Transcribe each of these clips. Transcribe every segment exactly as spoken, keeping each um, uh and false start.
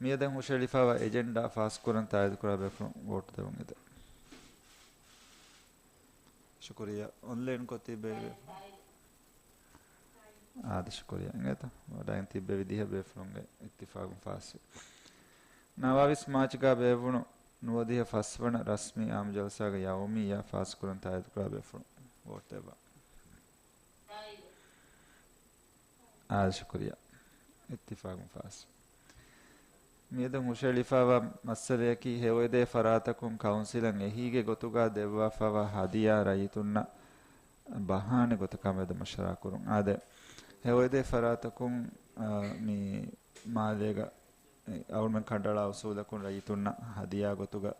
މިއަދު ހުށައެޅިފައިވާ އެޖެންޑާ ފާސްކުރަން ތާއީދުކުރާ ބޭފުޅުން ވޯޓް ދެވުން އެދެން. ޝުކުރިއްޔާ. އޮންލައިންކޮށް ތިއްބެވި. އާދެ، ޝުކުރިއްޔާ. އިނގޭތަ؟ ވަޑައިގެން ތިއްބެވި ދިހަ ބޭފުޅުންގެ އިއްތިފާގުން ފާސްވި. ނަވާވީސް މާޗުގަ ބޭއްވުނު ނުވަދިހަ ފަސްވަނަ ރަސްމީ އާއްމު ޖަލްސާގެ ޔައުމިއްޔާ ފާސްކުރަން ތާއީދުކުރާ ބޭފުޅުން ވޯޓް ދެއްވާ. އާދެ، ޝުކުރިއްޔާ. އިއްތިފާގުން ފާސް. މިއަދު ހުށައެޅިފައިވާ މައްސަލަޔަކީ، ހެޔޮއެދޭ ފަރާތަކުން ކައުންސިލަށް އެހީގެ ގޮތުގަ ދެއްވާފައިވާ ހަދިޔާ ރައްޔިތުންނަށް ބަހާނެ ގޮތަކާ މެދު މަޝްވަރާ ކުރުން. އާދެ، ހެޔޮއެދޭ ފަރާތަކުން، އާ، މި މާލޭގަ އަޅުމެން ކަނޑައަޅާ އުސޫލަކުން ރައްޔިތުންނަށް ހަދިޔާ ގޮތުގަ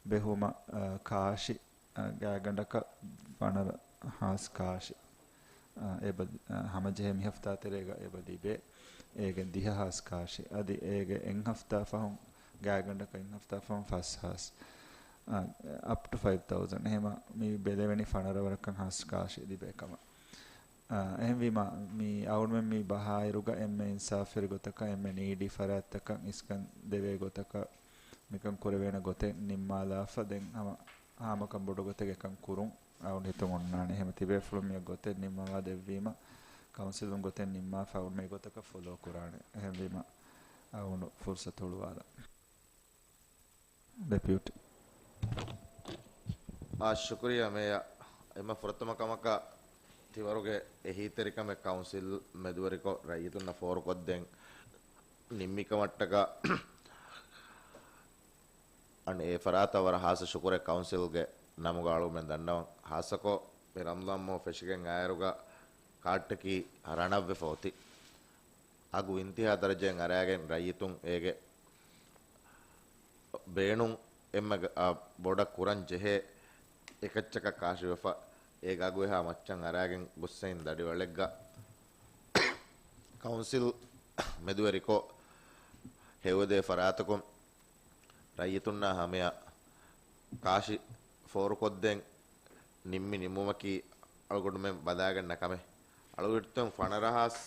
ބެހުމަށް، އާ، ކާށި ގާތްގަނޑަކަށް ފަނަރަ ހާސް ކާށި، އާ، އެބަ، އާ، ހަމަޖެހޭ މި ހަފްތާ ތެރޭގަ އެބަ ލިބޭ. އޭގެ ދިހަ ހާސް ކާށި. އަދި އޭގެ އެއް ހަފްތާ ފަހުން، ގާތްގަނޑަކަށް އެއް ހަފްތާ ފަހުން ފަސް ހާސް، އާ، up to five thousand. އެހެމަ މި ބެލެވެނީ ފަނަރަ ވަރަކަށް ހާސް ކާށި ލިބޭ ކަމަށް. އާ، އެހެންވީމަ، މި އަޅުމެން މި ބަހާއިރުގަ އެންމެ އިންސާފުވެރި ގޮތަކަށް، އެންމެ ނީޑީ ފަރާތްތަކަށް އިސްކަން ދެވޭ ގޮތަކަށް މިކަން ކުރެވޭނެ ގޮތެއް ނިންމާލާފަ، ދެން ހަމަ ހާމަކަން ބޮޑު ގޮތެއް އެކަން ކުރުން އަޅުގަނޑު ހިތުން އޮންނާނެ. އެހެން ތިބޭފުޅުން މިއޮތް ގޮތެއް ނިންމަވާ ދެއްވީމަ، ކައުންސިލުން ގޮތެއް ނިންމާފަ އަޅުގަނޑު މި ގޮތަކަށް ފޮލޯ ކުރާނެ. އެހެންވީމަ، އަޅުގަނޑު ފުރުސަތު ހުޅުވާލަން. ޑެޕިއުޓީ. އާ، ޝުކުރިއްޔާ މޭޔަރ. އެންމެ ފުރަތަމަ ކަމަކަށް ތިވަރުގެ އެހީތެރިކަމެއް ކައުންސިލް މެދުވެރިކޮށް ރައްޔިތުންނަށް ފޯރުކޮށްދޭން ނިންމި ކަމަށްޓަކާ އަން އެ ފަރާތަށް ވަރަށް ހާއްސަ ޝުކުރެއް ކައުންސިލްގެ ނަމުގަ އަޅުގަނޑުމެން ދަންނަވަން. ހާއްސަކޮށް މި ރަމަޟާން މަހު ފެށިގެން އައިއިރުގަ ކާޑްޓަކީ ރަނަށްވެފަ އޮތީ. އަގު އިންތިހާ ދަރަޖައިން އަރާގެން ރައްޔިތުން އޭގެ ބޭނުން އެންމެ ގ-، އާ، ބޮޑަށް ކުރަން ޖެހޭ އެކައްޗަކަށް ކާށިވެފަ، އޭގެ އަގު އެހާ މައްޗަށް އަރާގެން ގޮއްސައިން ދަޑިވަޅެއްގަ ކައުންސިލް މެދުވެރިކޮށް ހެޔޮއެދޭ ފަރާތަކުން ރައްޔިތުންނާ ހަމަޔަށް ކާށި ފޯރުކޮށްދޭން ނިންމި ނިންމުމަކީ އަޅުގަނޑުމެން ބަލާގަންނަ ކަމެއް. އަޅުގަނޑު ފަނަރަ ހާސް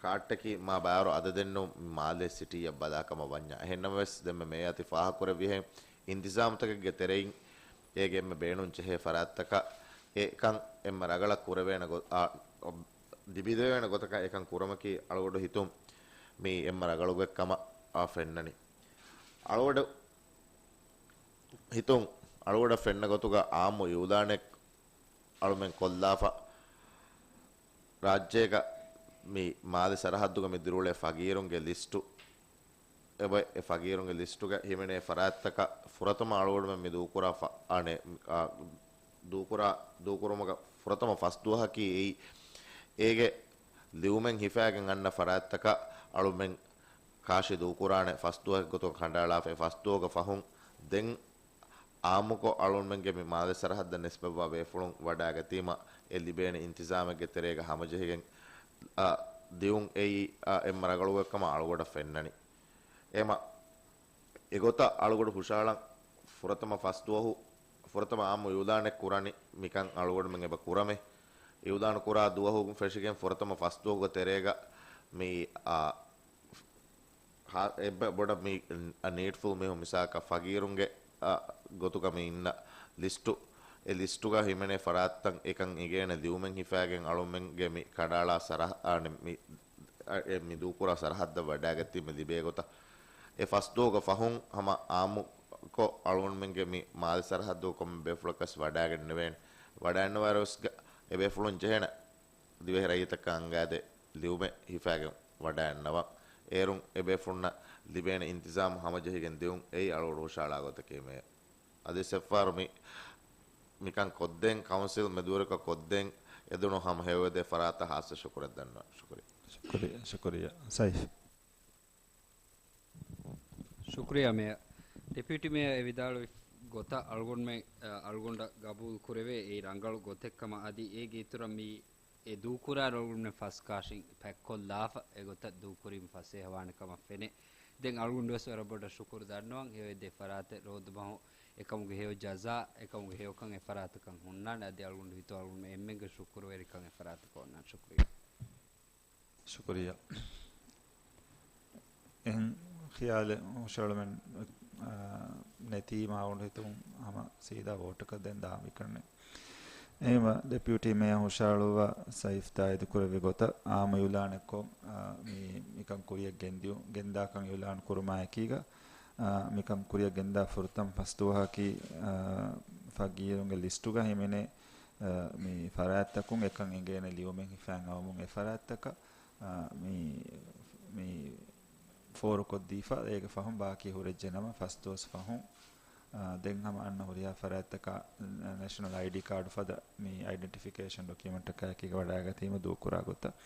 ކާޑްޓަކީ މާ ބާރު އަދަދެއްނު މާލޭ ސިޓީއަށް ބަލާ ކަމަށް ވަންޏާ. އެހެންނަމަވެސް، ދެންމެ މޭޔަރ ތި ފާހަގަކުރެއްވިހެން، އިންތިޒާމުތަކެއްގެ ތެރެއިން އޭގެ އެންމެ ބޭނުން ޖެހޭ ފަރާތްތަކަށް އެކަން އެންމެ ރަގަޅަށް ކުރެވޭނެ ގޮ-، އާ، ލިބިދެވޭނެ ގޮތަކަށް އެކަން ކުރުމަކީ އަޅުގަނޑު ހިތުން މީ އެންމެ ރަގަޅުގޮތް ކަމަށް އާ ފެންނަނީ. އަޅުގަނޑު ހިތުން އަޅުގަނޑަށް ފެންނަ ގޮތުގަ އާއްމު އިއުލާނެއް އަޅުމެން ކޮށްލާފަ، ރާއްޖޭގަ މި މާލެ ސަރަހައްދުގަ މި ދިރިއުޅޭ ފަގީރުންގެ ލިސްޓު، އެބަ އެ ފަގީރުންގެ ލިސްޓުގަ ހިމެނޭ ފަރާތްތަކަށް ފުރަތަމަ އަޅުގަނޑުމެން މި ދޫކުރާ ފަ-، އާނެ، އާ، ދޫކުރާ، ދޫކުރުމުގަ ފުރަތަމަ ފަސް ދުވަހަކީ އެއީ. އޭގެ ލިޔުމެއް ހިފާގެން އަންނަ ފަރާތްތަކަށް އަޅުމެން ކާށި ދޫކުރާނެ ފަސް ދުވަހެއް ގޮތުގަ ކަނޑައަޅާފަ، އެ ފަސް ދުވަހުގެ ފަހުން ދެން އާއްމުކޮށް އަޅުގަނޑުމެންގެ މި މާލެ ސަރަހައްދަށް ނިސްބަތްވާ ބޭފުޅުން ވަޑައިގަތީމަ، އެ ލިބޭނެ އިންތިޒާމެއްގެ ތެރޭގަ ހަމަޖެހިގެން، އާ، ދިއުން އެއީ، އާ، އެންމެ ރަގަޅުގޮތްކަމަށް އަޅުގަނޑަށް ފެންނަނީ. އެމަ، އެގޮތަށް އަޅުގަނޑު ހުށަހަޅަން ފުރަތަމަ ފަސް ދުވަހު، ފުރަތަމަ އާއްމު އިއުލާނެއް ކުރަނީ މިކަން އަޅުގަނޑުމެން އެބަ ކުރަމޭ. އިއުލާނު ކުރާ ދުވަހު ފެށިގެން ފުރަތަމަ ފަސް ދުވަހުގެ ތެރޭގަ މި، އާ، ހާ-، އެއްބަ-، ބޮޑަށް މި، އަ، ނީޑްފުލް މީހުން މިސާލަކަށް ފަގީރުންގެ، އަ، ގޮތުގަ މި އިންނަ ލިސްޓު، އެ ލިސްޓުގަ ހިމެނޭ ފަރާތްތައް އެކަން އިނގޭނެ ލިޔުމެއް ހިފާގެން އަޅުމެންގެ މި ކަނޑައަޅާ ސަރަހަ-، އާނެ، މި، އަ، އެ މި ދޫކުރާ ސަރަހައްދަށް ވަޑައިގަތީމަ ލިބޭ ގޮތަށް. އެ ފަސް ދުވަހުގެ ފަހުން ހަމަ އާއްމުކޮށް އަޅުގަނޑުމެންގެ މި މާލެ ސަރަހައްދުގަ ކޮންމެ ބޭފުޅަކަށް ވަޑައިގެންނެވޭނެ. ވަޑައިގެންނަވާއިރުވެސް އެ ބޭފުޅުން ޖެހޭނެ ދިވެހި ރައްޔިތަކަށް އަންގާދޭ ލިޔުމެއް ހިފާގެން ވަޑައިގަންނަވަން. އޭރުން އެ ބޭފުޅުންނަށް ލިބޭނެ އިންތިޒާމު ހަމަޖެހިގެން ދިއުން އެއީ އަޅުގަނޑު ހުށަހަޅާ ގޮތަކީ މޭޔަރ. އަދި އެއްފަހަރު މި، މިކަން ކޮށްދޭން، ކައުންސިލް މެދުވެރިކޮށް ކޮށްދޭން އެދުނު ހަމަ ހެޔޮއެދޭ ފަރާތަށް ހާއްސަ ޝުކުރެއް ދަންނަވަން. ޝުކުރިއްޔާ. ޝުކުރިއްޔާ. ޝުކުރިއްޔާ. ސައިފް. ޝުކުރިއްޔާ މޭޔަރ. ޑެޕިއުޓީ މޭޔަރ އެ ވިދާޅުވި ގޮތަށް އަޅުގަނޑުމެން، އަ، އަޅުގަނޑަށް ގަބޫލު ކުރެވޭ އެއީ ރަނގަޅު ގޮތެއް ކަމަށް. އަދި އޭގެ އިތުރަށް މި އެ ދޫކުރާ އަޅުގަނޑުމެން ފަސް ކާށިން ޕެކްކޮށްލާފަ އެގޮތަށް ދޫކުރީމަ ފަސޭހަވާނެ ކަމަށް ފެނޭ. ދެން އަޅުގަނޑު ވެސް ވަރަށް ބޮޑަށް ޝުކުރު ދަންނަވަން. ހެޔޮއެދޭ ފަރާތެއް ރޯދުމަހު އެކަމުގެ ހެޔޮ ޖަޒާ، އެކަމުގެ ހެޔޮކަން އެ ފަރާތަކަށް ހުންނާނެ. އަދި އަޅުގަނޑު ހިތު އަޅުގަނޑު އެންމެންގެ ޝުކުރުވެރިކަން އެ ފަރާތަކަށް އޮންނާނެ. ޝުކުރިއްޔާ. ޝުކުރިއްޔާ. އެހެން ޚިޔާލެއް ހުށަހެޅުމެއް، އާ، ނެތީމަ އަޅުގަނޑު ހިތުން ހަމަ ސީދާ ވޯޓަކަށް ދެން ދާން މިކަންނޭ. އެހެންވީމަ ޑެޕިއުޓީ މޭޔަރ ހުށަހަޅުއްވާ ސައިފް ތާއީދު ކުރެއްވި ގޮތަށް އާއްމު އިއުލާނެއްކޮށް، އާ، މި، މިކަން ކުރިއަށް ގެންދިއު-، ގެންދާކަން އިއުލާން ކުރުމާ އެކީގަ، އާ، މިކަން ކުރިއަށް ގެންދާ ފުރަތަމަ ފަސް ދުވަހަކީ، އާ، ފަގީރުންގެ ލިސްޓުގަ ހިމެނޭ، އާ، މި ފަރާތްތަކުން އެކަން އެނގޭނެ ލިޔުމެއް ހިފައިން އައުމުން އެ ފަރާތްތަކަށް، އާ، މި، މި ފޯރުކޮށްދީފަ، އޭގެ ފަހުން ބާކީ ހުރެއްޖެ ނަމަ، ފަސް ދުވަސް ފަހުން، އާ، ދެން ހަމަ އަންނަ ހުރިހާ ފަރާތްތަކަށް ނޭޝަނަލް އައިޑީ ކާޑު ފަދަ މި އައިޑެންޓިފިކޭޝަން ޑޮކިއުމެންޓަކާއެކީގަ ވަޑައިގަތީމަ ދޫކުރާ ގޮތަށް.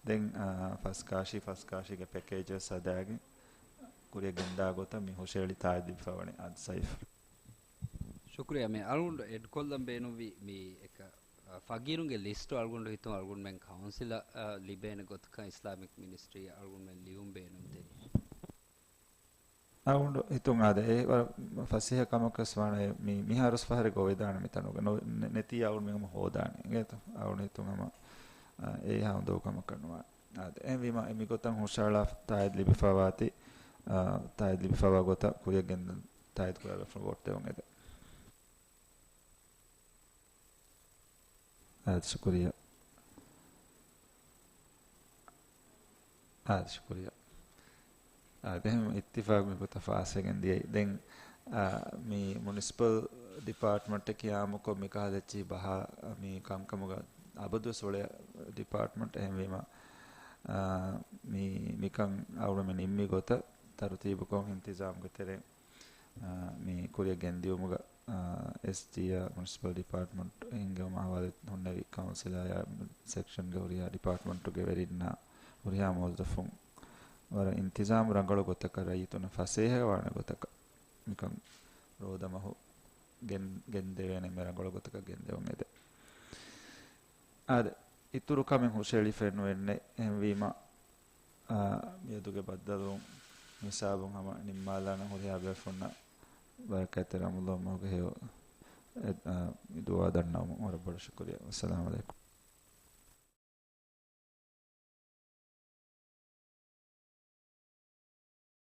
ދެން، އާ، ފަސް ކާށި، ފަސް ކާށިގެ ޕެކޭޖަސް ހަދާގެން ކުރިއަށް ގެންދާ ގޮތަށް މި ހުށަހެޅި ތާއީދު ލިބިފަވަނީ އާދެ ސައިފް. ޝުކުރިއްޔާ. މި އަޅުގަނޑު އެޑް ކޮށްލަން ބޭނުންވި މި އެކަ، އަ، ފަގީރުންގެ ލިސްޓު އަޅުގަނޑު ހިތުން އަޅުގަނޑުމެން ކައުންސިލަށް، އަ، ލިބޭނެ ގޮތަކަށް އިސްލާމިކް މިނިސްޓްރީއަށް އަޅުގަނޑުމެން ލިޔުން ބޭނުންތެރި. އަޅުގަނޑު ހިތުން އާދެ، އެ ވަރަށް ފަސޭހަ ކަމަކަސް ވާނެ، މި، މިހާރުސް ފަހަރެއް ގޮވެދާނެ މިތަނުގަ. ނު-، ނެ-، ނެތީ އަޅުގަނޑު މި ހަމަ ހޯދާނެ. އިނގޭތޯ؟ އަޅުގަނޑު ހިތުން ހަމަ، އަ، އެ ހާ އުނދަގޫ ކަމަކަށް ނުވާނެ. އާދެ، އެހެންވީމަ، އެ މިގޮތަށް ހުށަހަޅާ ތާއީދު ލިބިފަވާތީ، އާ، ތާއީދު ލިބިފަވާ ގޮތަށް ކުރިއަށް ގެންދަން ތާއީދު ކުރާ ބޭފުޅުން ވޯޓް ދެވަން އެދެން. އާދެ، ޝުކުރިއްޔާ. އާދެ، ޝުކުރިއްޔާ. އާދެ، އެހެން އިއްތިފާގު މި ގޮތަށް ފާސްވެގެން ދިޔައީ. ދެން، އާ، މި މުނިސިޕަލް ޑިޕާޓްމަންޓަކީ އާއްމުކޮށް މިކަހަލަ އެއްޗެހި ބަހާ މި ކަންކަމުގަ އަބަދުވެސް އުޅޭ ޑިޕާޓްމަންޓް. އެހެންވީމަ، އާ، މި، މިކަން އަޅުގަނޑުމެން ނިންމި ގޮތަށް ތަރުތީބުކޮށް އިންތިޒާމުގެ ތެރެއިން އާ، މި ކުރިއަށް ގެންދިއުމުގަ، އާ، އެސްޑީއާ، މުނިސިޕަލް ޑިޕާޓްމަންޓް ހިންގެވުމާ ހަވާލު ހުންނެވި ކައުންސިލާއާ، ސެކްޝަންގެ ހުރިހާ ޑިޕާޓްމަންޓުގެ ވެރިންނާ ހުރިހާ މުވައްޒަފުން ވަރަށް އިންތިޒާމު ރަނގަޅު ގޮތަކަށް ރައްޔިތުންނަށް ފަސޭހަވާނެ ގޮތަކަށް މިކަން ރޯދަމަހު ގެން-، ގެންދެވޭނެ މި ރަނގަޅު ގޮތަކަށް ގެންދެވުން އެދެން. އާދެ، އިތުރު ކަމެއް ހުށަހެޅިފައެއް ނުވެންނެ. އެހެންވީމަ، އާ، މިއަދުގެ ބައްދަލުވުން ހިސާބުން ހަމަ ނިންމާލާނަން. ހުރިހާ ބޭފުންނަށް ބަރަކާތްތެރި ރަމަޟާން މަހުގެ ހެޔޮ، އެ، އާ، ދުޢާ ދަންނަވަމުން ވަރަށް ބޮޑަށް ޝުކުރިއްޔާ. އައްސަލާމު ޢަލައިކުމް.